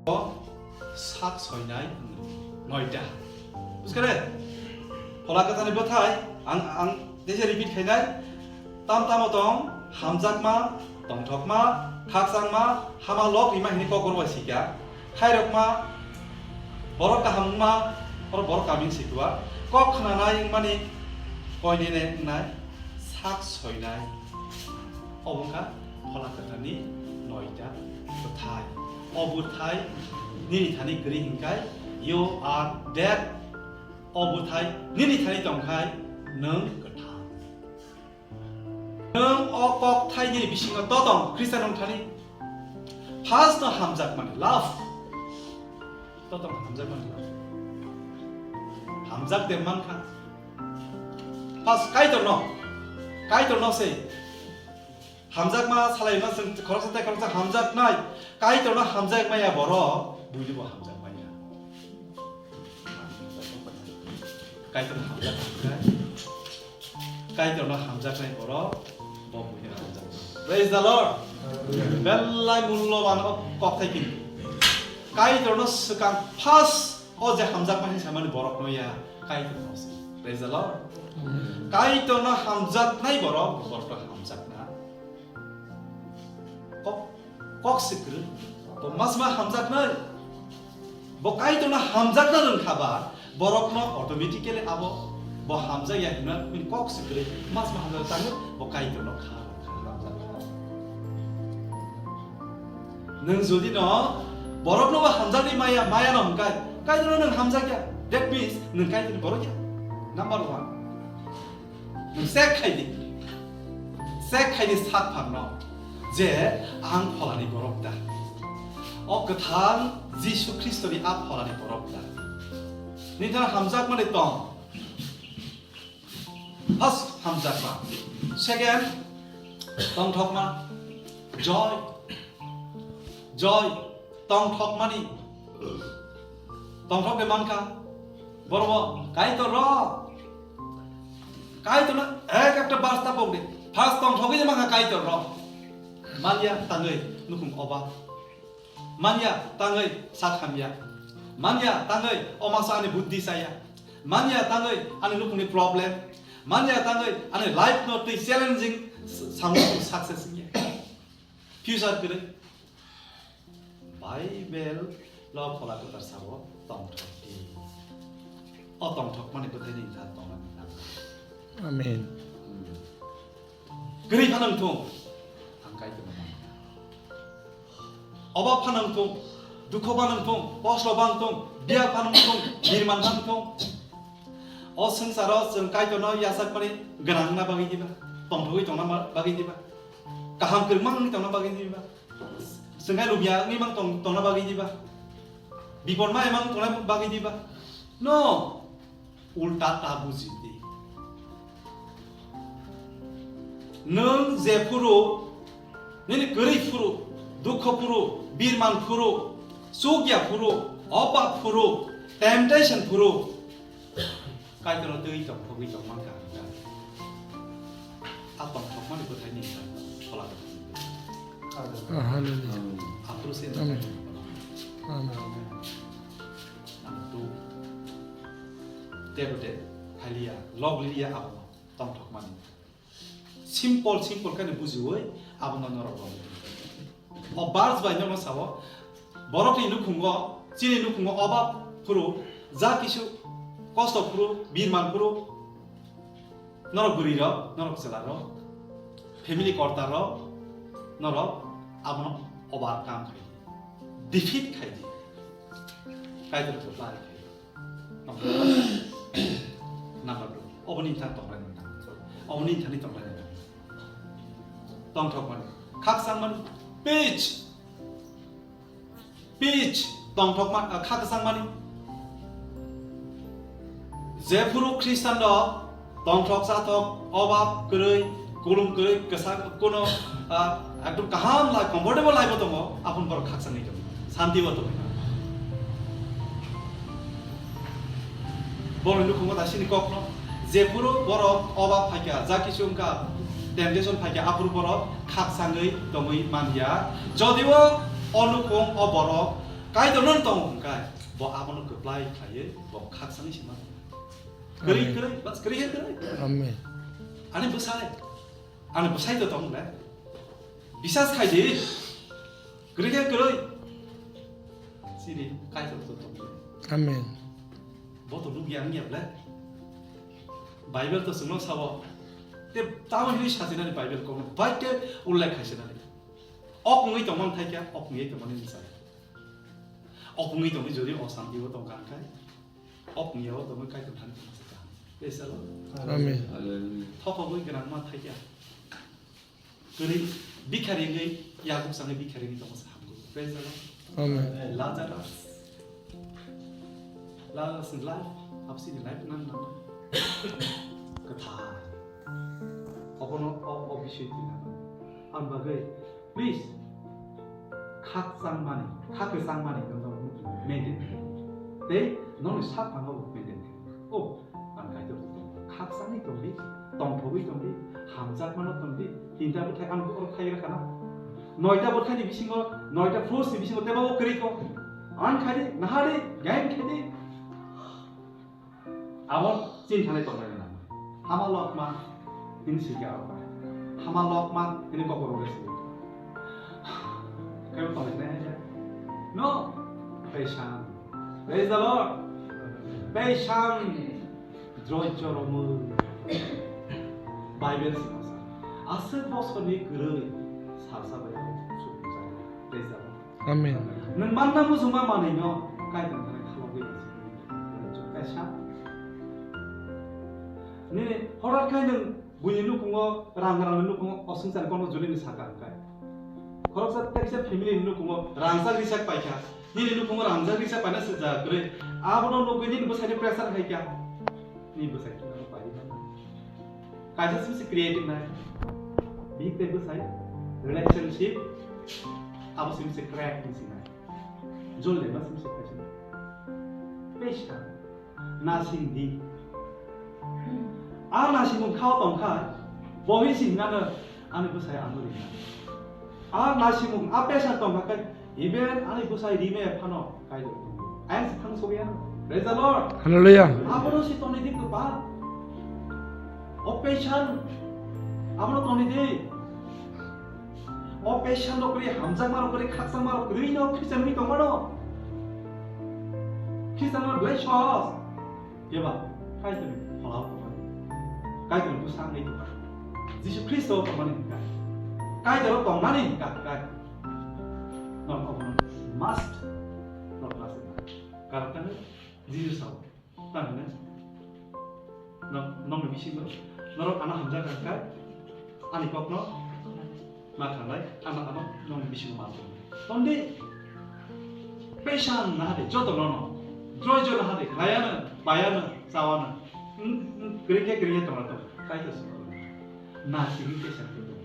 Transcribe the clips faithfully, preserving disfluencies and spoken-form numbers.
Sak soinai noita. Buskare? Phola Kwtharni bwthai ang, ang teisa repeat khainai. Tam tamo tong, hamjakma, tongthokma, khakchangma, hama lok rima hini kokor bai sikya. Khairokma, borok kaham wngma, oro borok kaming sikwa. Kok khnanai wngmani koinene wngnai, sak soinai. Obo wngkha Phola Kwtharni noita bwthai. O bwthai nini thani kwrwi hinkhai, you are dead. O bwthai nini thani tongkhai, nwng kwthang. Nwng o kokthai nini bisingo to tong, Khristian wng thani. First no hamjakmani, love. To tong hamjakmani, love. Hamjak de mankha. First Kaitorno, Kaitorno se. Hamjakma salaima chwng khoroksa tei khoroksa hamjaknai. Kaitorno hamjakmaya borok buinibo hamjakmaya. Kaitorno hamjaknai. Kaitorno hamjaknai borok bo buinibo hamjaknai. Praise the Lord. Belai mulloban o kokthai kini. Kaitorno swkang first o je hamjakma hinwi samani borokno ya Kaitorno se. Praise the Lord. Kaitorno hamjaknai borok, borokno hamjakna. Kok, kok se kwrwi. To masma hamjaknai. Bo Kaitorno hamjakna rwngkha ba, borokno automatically abo bo hamjakya hwnna bini kok se kwrwi. Masma hamjakya tangwi bo Kaitorno kha, kha, hamjakna. Nwng jodi no borokno bo hamjakwi maya, maya no hwnkhe, Kaitorno nwng hamjakya. That means nwng Kaitorni borok ya. Number one. Nwng check khai di. Check khai di sak pharno je ang pholani borok da. O kwthang Jisu Khristoni a pholani borok da. Nini thani hamjakmani tong. First, hamjakma. Second, tongthokma. Joy. Joy. Tongthokmani. Tongthok de mankha. Borok bo, Kaitor rok. Kaitor na ek ekta basta pok de. First tongthok de mankha Kaitor rok. Manya tangwi nukhung oba. Manya tangwi sak hamya. Manya tangwi o masa ani buddhi saya. Manya tangwi ani nukhungni problem. Manya tangwi ani life no twi challenging samung success ya. Future kwrwi. Bible lo Phola Kwthar sabo tongthok di. O tongthokmani bwthaini ta tongmani ta. Amen. Kwrwi phano wngthung, ang Kaitorno man. Obab phano wngthung, dukho phano wngthung, kosto phano wngthung, biya phano wngthung, birman phano wngthung. O swngcharo chwng Kaitorno yachakmani gwnang wngna bagwi diba, tongthogwi tongna ma-, bagwi diba, kaham kwrwngma wngwi tongna bagwi diba, chwng hai lubya wngwi mang tong-, tongna bagwi diba, bipor ma emang tongna bagwi diba. No. Ulta ta buji di. Nwng je phuru, nini kwrwi phuru, dukho phuru, birman phuru, chukya phuru, obab phuru, temptation phuru, Kaitorno twi tongthogwi tongman kaham kha. A tongthokmani bwthaini Phola Kwthar. Hallelujah. Aphuru se Amen. Amen. Number two, tebo de phailiya, log liya abono tongthokmani. Simple, simple khe bujiwi abono norok rw. O verse bai nono sao, borokni nukhungo, chini nukhungo obab phuru, ja kisu kosto phuru, birman phuru, norok bwrwi rok, norok chwla rok, family korta rok, norok abono overcome khai di, defeat khai di. Kaitor ko lai khai di. Number two. Oboni thang tongrai nang. Oboni thani tongrai nang. Tongthok mani. Khakchang mani. Peace. Peace. Tongthok ma, ah, khakchang mani. Jephuru Christian rok tongthok chathok, obab kwrwi, kulum kwrwi, kwsak kuno, ah, ekdom kaham lai, comfortable life o tongo, aphun borok khakchangwi tongo, santi o tongo. Borokni nukhungo dasini kokno, jephuru borok obab phaikha, ja kisu wngkha, temptation phaikha, aphuru borok khakchangwi tongwi manya. Jodio o nukhung o borok Kaitor no tong hwnkhe, bo abono kwplai khlaiwi bo khakchangwi se mano. Kwrwi, Amen. Kwrwi, bas kwrwi he kwrwi. Amen. Ani bwsai, ani bwsai to tong le. Bisas khai di. Kwrwi he kwrwi. Sini Kaitor to tong le. Amen. Bo to nukya wngya ble. Bible to chwngno sao. Te tamo hinwi sajinani Bible kono bai te ullekh khai sinani. Ok wngwi tongmani thai khe, ok wngwi tongmani ni chaya. Ok wngwi tongwi jodi osanti o tongkha hwnkhe, ok wngya o tongwi Kaitor thani tongma se kaham. Praise the Lord. Amen. Hallelujah. Thokogwi gwnangma thai khe. Kwrwi bikhari wngwi, yakuk sangwi bikhari wngwi tongma se hamkuk. Praise the Lord. Amen. Lazarus. Lazarus ni life, absini life nan nan. Kwthar. Obono o, o bisoi twi nan. Ang bagwi, please, khakchangmani, khakwchangmani no maintain khe. Tei nokni sak phango maintain khe. Oh, ang Kaitor tong. Khakchangwi tongdi, tongthogwi tongdi, hamjakmano tongdi, tinta bwthai ang oro thai rwkha na. Noita bwthaini bisingo, noita fruits ni bisingo tebo kwrwi kok. Ang khaidi, nahadi, gain khaidi. Abo chini thani tongnai na. Hama lokma, hini sika abo. Hama lokma, hini kokoro resi. Kaibo tongnai na ya. No, patient. Praise the Lord. Patient. Droicho romwi. Bible sima sa. Aswk bosorni kwrwi salsa bai sukjak. Praise the Lord. Amen. Nwng manna muchungma manwino Kaitor thani khalogwi kaisa. Nini horat khai nwng buini nukhungo rang rangni nukhungo oswngchar kono julini saka hwnkhe. Khoroksa teksa family ni nukhungo rangchak risak paikha. Nini nukhungo rangchak risak paina se ja kwrwi. Abono nugwi nini bwsaini pressure haikha. Nini bwsai kheno paimano. Kaisa simi se creative nai. Bihik tei bwsai relationship abo simi se crack ni sinai. Jol le ma simi se kaisa. Patient. Nasing di. A nasimung khao tongkha, bohi singnano ani bwsai ano rina. A nasimung a pressure tongkha khe, even ani bwsai rime phano kaido. Ayang se thang sogya. Praise the Lord. Hallelujah. Abono si tongni di kwpa. O patient. Abono tongni di. O patient rok kwrwi, hamjakma rok kwrwi, khakchangma rok kwrwi no Christian wngwi tongmano. Christian no belai sohos. Eba, Kaitorni pholao tongmani. Kaitorni bwsa wngwi tongmani. Jisu Khristo tongmani hwnkha. Kaitor tongnani hwnkha, hwnkha. Norok obono must norok must wngkha. Karon khe Jisu sao. Tamo hwnwi? Nok-, nokni bisingo norok ano hamjak kha khe, ani kokno ma khanai, ano, ano nokni bisingo ma tong. Tondi, pesan na hade, joto nono, joy joy na hade, khlaiano, paiano, chawano, mm, mm, kwrwi khe kwrwi khe tongna tong, Kaitor se tong. Na simi pesan khe tong.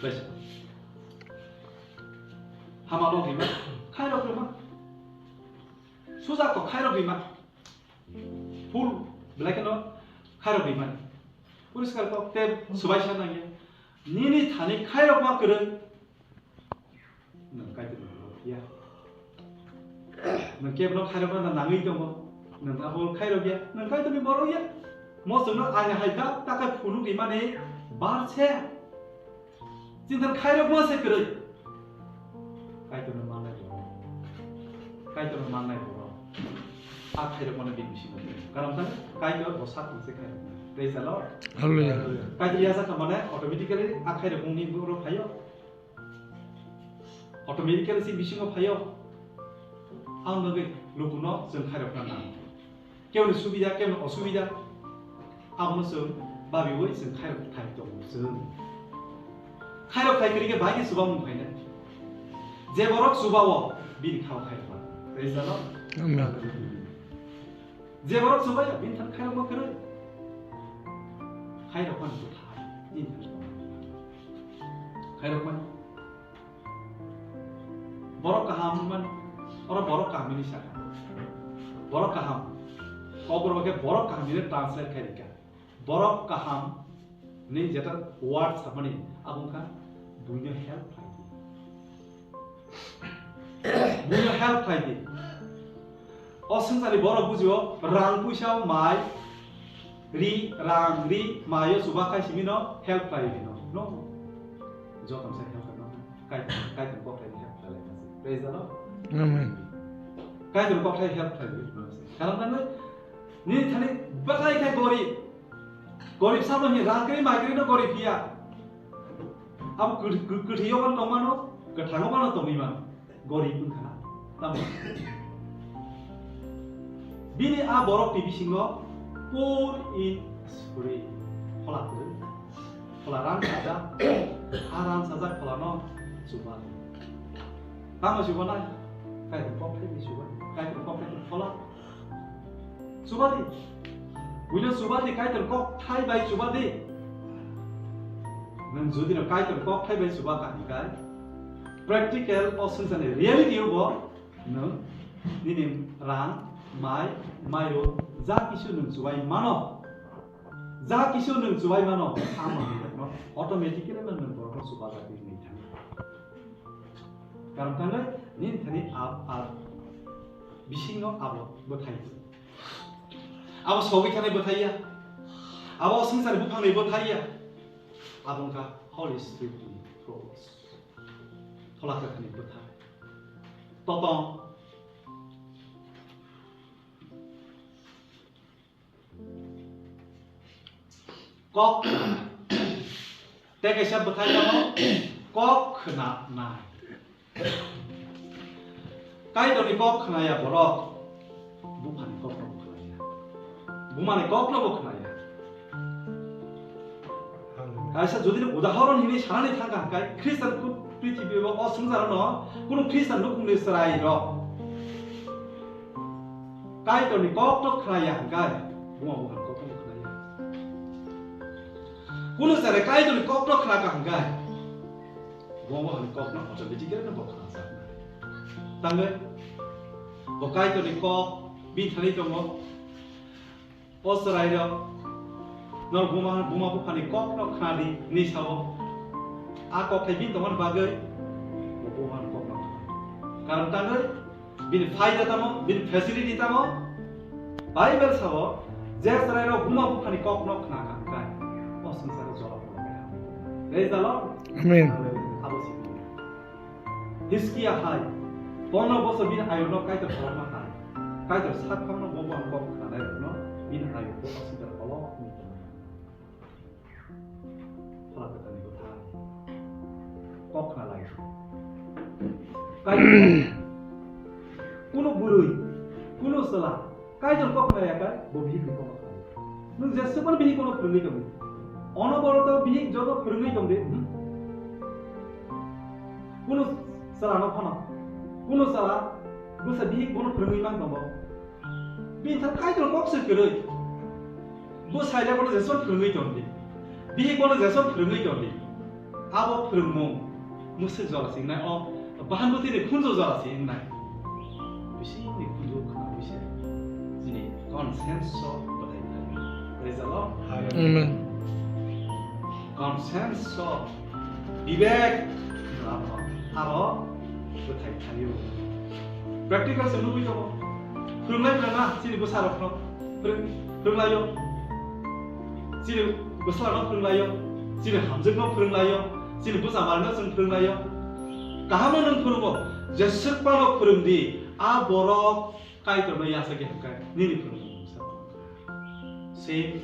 Baisa. Hama rok rima, khairok rima. Suja kok khairok rima. Full belai kheno khairok rima. Poriskar kok te subaisa nangya. Nini thani khairok ma kwrwi. Nwng Kaitorni borok ya. Nwng kebno khairokno na nangwi tongo. Nwng abo khairok ya. Nwng Kaitorni borok ya. Mo chwngno ang hai da takai phunuk rimani bar se. Chini thani khairokma se kwrwi. Kaitorno mannai borok. Kaitorno mannai borok. A khairokmano bini bisingo. Karon thani Kaitor bo sak se khairokma. Praise the Lord. Hallelujah. Kaitor ya sakha mane automatically a khairokmani borok phaio. Automatically si bisingo phaio. Ang bagwi lukuno chwng khairokna nango. Keboni subida, keboni osubida. Abono chwng babiwi chwng khairok thai tongo chwng. Khairok thai kwrwi khe bahai khe chubamung phainai. Je borok chubao bini khao khairok. Praise the Lord. Amen. Je borok chubaya bini thani khairokma kwrwi. Khairokmani bwthai bini thani khairokmani. Borok kaham man, oro borok kaham hinwi sakha. Borok kaham. Kokborok khe borok kaham hinwi translate khai rikha. Borok kaham ni jeta word samani abo wngkha buino help khlai di. Help khlai di. O swngcharni borok bujio rang puisa mai ri, rang ri, maio chuba khai simi no help khlai di no. No. Jotom se help khlai no. Kai, kai kokthai help khlai lai. Praise the Lord. Amen. Kaitor kokthai help khlai di. Karon nang ni thani bakai khai gorib. Gorib samo hi rang kri mai kri no gorib hiya. Abo kwth-, kwth-, kwthwio bono tongmano, kwthango bono tongwi mano. Gorib wngkha na. Tamo? Bini a borokni bisingo poor in spirit. Phola kwrwi. Phola rang sajak. A rang sajak pholano chuba. Tamo chuba nai? Kaitor kokthai ni chuba. Kaitor kokthai ni phola. Chuba di. Buino chuba di, Kaitor kokthai bai chuba di. Nwng jodi no Kaitor kokthai bai chuba kha hingkai, practical o swngcharni reality o bo nwng nini rang, mai, mairo, ja kisu nwng chubai mano. Ja kisu nwng chubai mano, samo ni no automatically nwng borokno chuba jagwi nini thani. Karon tangwi nini thani a, a bisingo abo bwthai. Abo sogwi thani bwthai ya. Abo swngcharni buphangni bwthai ya. Abo wngkha Holy Spirit ni fruits. Phola kwthani bwthai. Totong. Kok khna. Tei kaisa bwthai tamo kok khna nai. Kaitorni kok khna ya borok, buphani kokno bo khna ya. Bumani kokno bo khna ya. Kaisa jodi no udahoron hinwi sanani thangkha hwnkhe, Khristan ku-, prithibi o, o swngcharo no kunu Khristan nukhungni chwrai rok Kaitorni kokno khna ya hwnkhe, buma buphani kokno bo khna ya. Kunu chwrai Kaitorni kokno khna kha hwnkhe, buma buphani kokno automatically no bo khna sa. Tangwi bo Kaitorni kok bini thani tongo. O chwrairok, norok buma, buma buphani kokno khna di, hinwi sao. A kokthai bini tongmani bagwi bo bumani kokno khna. Karon tangwi bini phaida tamo, bini facility tamo? Bible sao, je chwrairok buma buphani kokno khna kha hwnkhe, o swngcharo jora phano kaiha. Praise the Lord. Amen. Abo simi. Hiskia hai, pondro bosor bini ayuno Kaitor salama hai. Kaitor sakphangno bo buphang kok khnairokno bini ayugo aswkar kolokni tongwi. Phola kwthani bwthai. Kok khna lai. Kaitor, kunu bwrwi, kunu chwla, Kaitor kok khna ya khe, bo bihik ni kokno khna ya. Nwng jeswk phano bihik bono phwrwngwi tong di. Onoboroto bihik joto phwrwngwi tong di. Hmm? Kunu chwla no phano. Kunu chwla bwsa bihik bono phwrwngwi mang tongo. Bini thang Kaitor kok se kwrwi. Bwsai le bono jeswk phwrwngwi tong di. Bihik bono jeswk phwrwngwi tong di. Abo phwrwngmung mwswk jora se wngnai, o bahanbwtwi ni khunju jora se wngnai. Bisingni khunju khwnaui se chini conscience o bwthai khlaio. Praise the Lord. Amen. Conscience o bibek aro bwthai khlaio. Practical se nugwi tongo. Phwrwngnai phwrwngna chini bwsarokno. Phwrwng-, phwrwnglaio. Chini bwsarokno phwrwnglaio. Chini hamjakno phwrwnglaio. Chini bwsa manwino chwng phwrwnglaio. Kahamno nwng phwrwngo. Jeswk phano phwrwng di. A borok Kaitorno yachagwi hwnkhai nini phwrwngmung se. Same.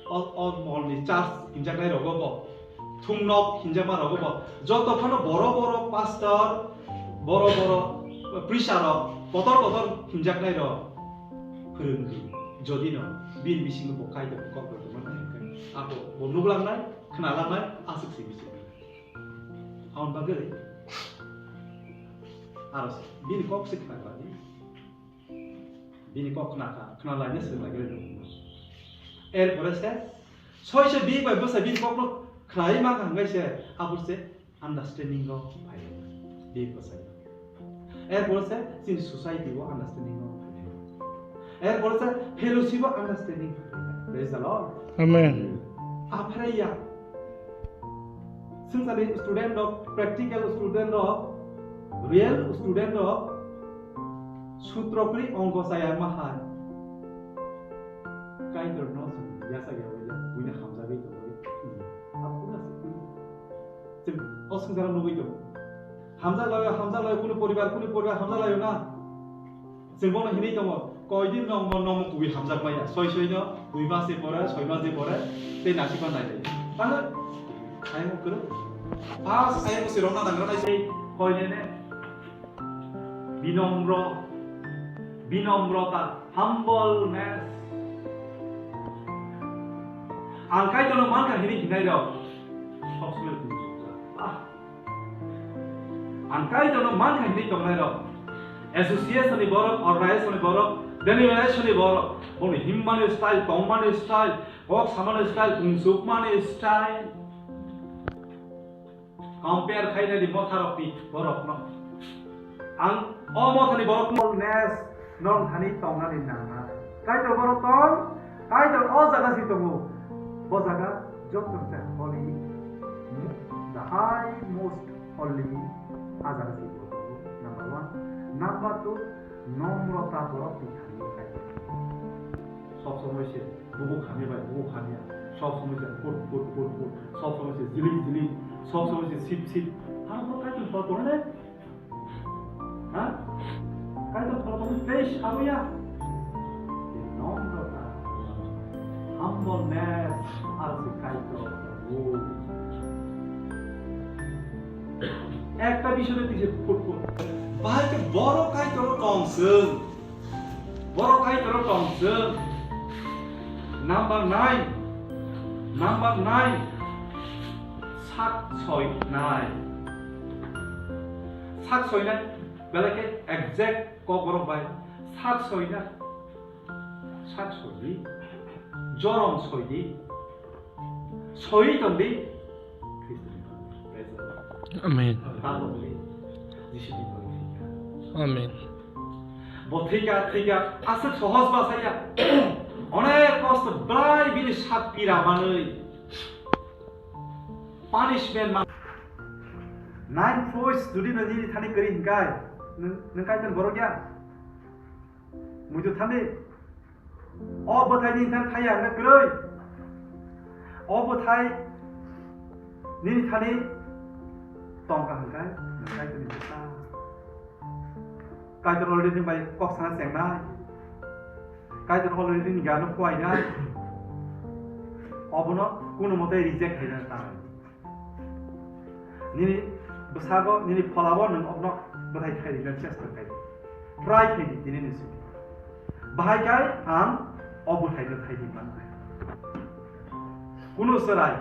O, o molni church hinjaknai rogo bo, thumnok hinjakma rogo bo, joto phano boro boro pastor, boro boro preacher rok, kotor kotor hinjaknai rok phwrwng di. Jodi no bini bisingo bo Kaitor kok rok tongma nai hwnkhe, abo bo nuklangnai, khnalangnai, aswk se bisingo. Aboni bagwi aro bini kok se khna khlai di. Bini kok khna kha, khna laina swrwng lai gari nung. Erpore se, soi se bihik bai bwsai bini kokno khnai ma kha hwnkhai se, abo se understanding o phai bihik bwsai. Erpore se chini society o understanding o phai. Erpore se fellowship o understanding phai. Praise the Lord. Amen. Aphre ya. Swngcharni student rok, practical student rok, Real student rok sutro kwrwi ongko chaya ma hai. Kaitor no chwng yasa ya wai ya, buino hamjagwi tongwi. Hmm. Aphuru ase twi. Chwng o swngcharo nugwi tongo. Hamjak laio, hamjak laio, kunu poribar, kunu poribar hamjak laio na. Chwng bono hinwi tongo, koidin nong mo, nong mo kubui hamjak maya. Soi soi no, dui mas ni pore, soi mas ni pore, tei nasi pa nai lai. Tangwi, ayang kwrwi. Pas ayang si rona dangra nai sei, koine ne. Binomro, binomrota, humbleness. Ang Kaitorno mankha hinwi hinai rok. Sob somoi tong sokha. Ah. Ang Kaitorno mankha hinwi tongnai rok. Association ni borok, organization ni borok, denomination ni borok. Boni himmani style, tongmani style, kok samani style, pungsukmani style. Compare khainai di motharokni borokno. Ang o mothani borokno ness nong thani tongnani nangnai. Kaitor borok tong, Kaitor o jaga si tongo. Bo jaga joto se holy, the high most holy a jaga si bo tongo. Number one. Number two, nomrota borok ni thani Kaitor. Sob somoi se bubu khamya bai bubu khamya. Sob somoi se put put put put. Sob somoi se jilik jilik. Sob somoi se sip sip. Aro bo Kaitor thor tong ne? Ha? Kaitor thor tong ne tei saroya. Nomrota. Humbleness aro se Kaitor. Ekta bishoy tise put put. Bahai ke boro Kaitor tong sung. Borok Kaitor tong sung. Number nine. Number nine. Sak soinai. Sak soinai. Belai khe exact kokborok bai. Sak soinai. Sak soidi. Jorom soidi. Soi tongdi. Amen. Amen. Bo thika, thika, aswk sohoj bwsa ya. Onek kosto bwlai bini sak pira manwi. Punishment ma-, nine fruits judi nini thani kwrwi hinkai, nwng, nwng kaitor borok ya. Muitu thani. O bwthai nini thani thai ya hwnka kwrwi. O bwthai nini thani tongkha hwnka, nwng kaitor ni bwsa. Kaitor already nwng bai kok sana chengnai. Kaitor already nini gano phuainai. Obono kunu mote reject khaina ta. Nini bwsago, nini pholabo nwng obno bwthai thai rina chesta khai. Try khai di, tini ni simi. Bahai kai ang o bwthai no thai di man khai. Kunu chwrai